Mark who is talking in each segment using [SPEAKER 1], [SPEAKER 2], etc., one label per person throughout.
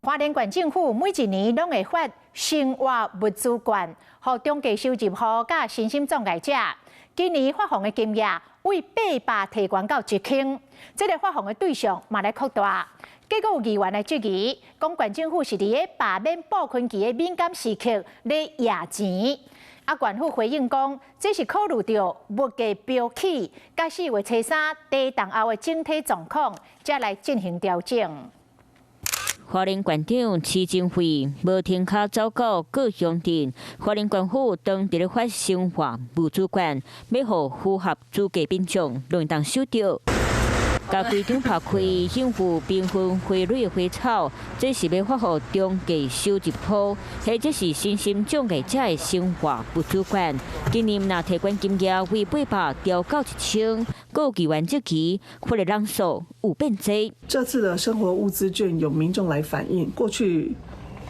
[SPEAKER 1] 花蓮縣政府每一年攏會發生活物資券，予中低收入戶佮身心障礙者。今年發放的金額為800提懸到1000，這个發放的對象嘛來擴大。結果有議員來質疑，講縣政府是佇咧罷免布坤旗的敏感時刻咧掖錢。啊，縣府回應講，這是考慮著物價飆起，佮4月初3地動後的整體狀況，才來進行調整。
[SPEAKER 2] 花蓮縣長施貞慧無停跤走到各鄉鎮，花蓮縣府當佇咧發生活物資券，欲予符合資格民眾攏會當收著。共規場拍開，興富繽紛花蕊的花草，這是欲發予中低收入戶，或者是身心障礙者的生活物資券。今年若提懸金額為800調到1000，閣有議員質疑發的人數有變濟。
[SPEAKER 3] 這次的生活物資券有民眾來反映，過去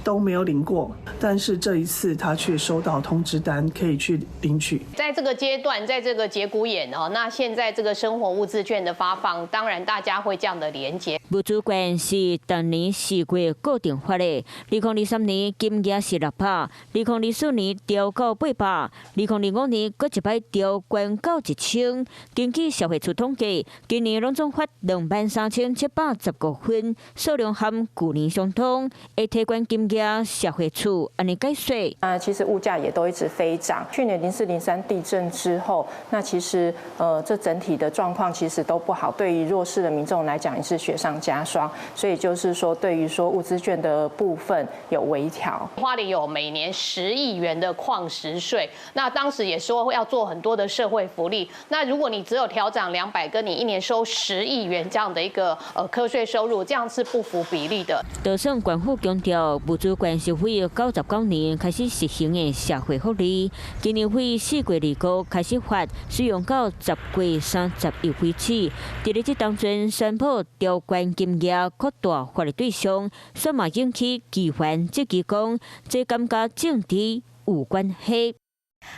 [SPEAKER 3] 都沒有領過，但是這一次他卻收到通知單，可以去領取。
[SPEAKER 4] 在這個階段，在這個節骨眼哦，那現在這個生活物資券的發放，當然大家會這樣的連結。
[SPEAKER 2] 物資券是逐年4月固定發的，2023年金額是600，2024年調到800，2025年閣一擺調懸到1000。根據社會處統計，今年攏總發23,715份，數量和舊年相當。會提懸金額，社會處按呢解說。
[SPEAKER 5] 啊，其實物價也都一直飛漲。去年0403地震之後，那其實這整體的狀況其實都不好，對於弱勢的民眾來講也是雪上加霜。所以就是說，對於說物資券的部分有微調。
[SPEAKER 4] 花蓮有每年10億元的礦石稅，那當時也說要做很多的社會福利。那如果你只有調漲200，跟你一年收十億元這樣的一個課稅收入，這樣是不符比例的。
[SPEAKER 2] 就算縣府強調物資券是為99年開始實行的社會福利，今年為4月2號開始發，使用到10月31為止。佇咧這當陣宣布調懸金額擴大發的對象，煞嘛引起議員質疑講，這敢佮政治有關係。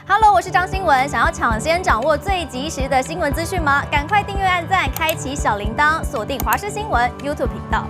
[SPEAKER 6] Hello，我是張新文。想要搶先掌握最及時的新聞資訊嗎？趕快訂閱、按讚、開啟小鈴鐺，鎖定華視新聞 YouTube 頻道。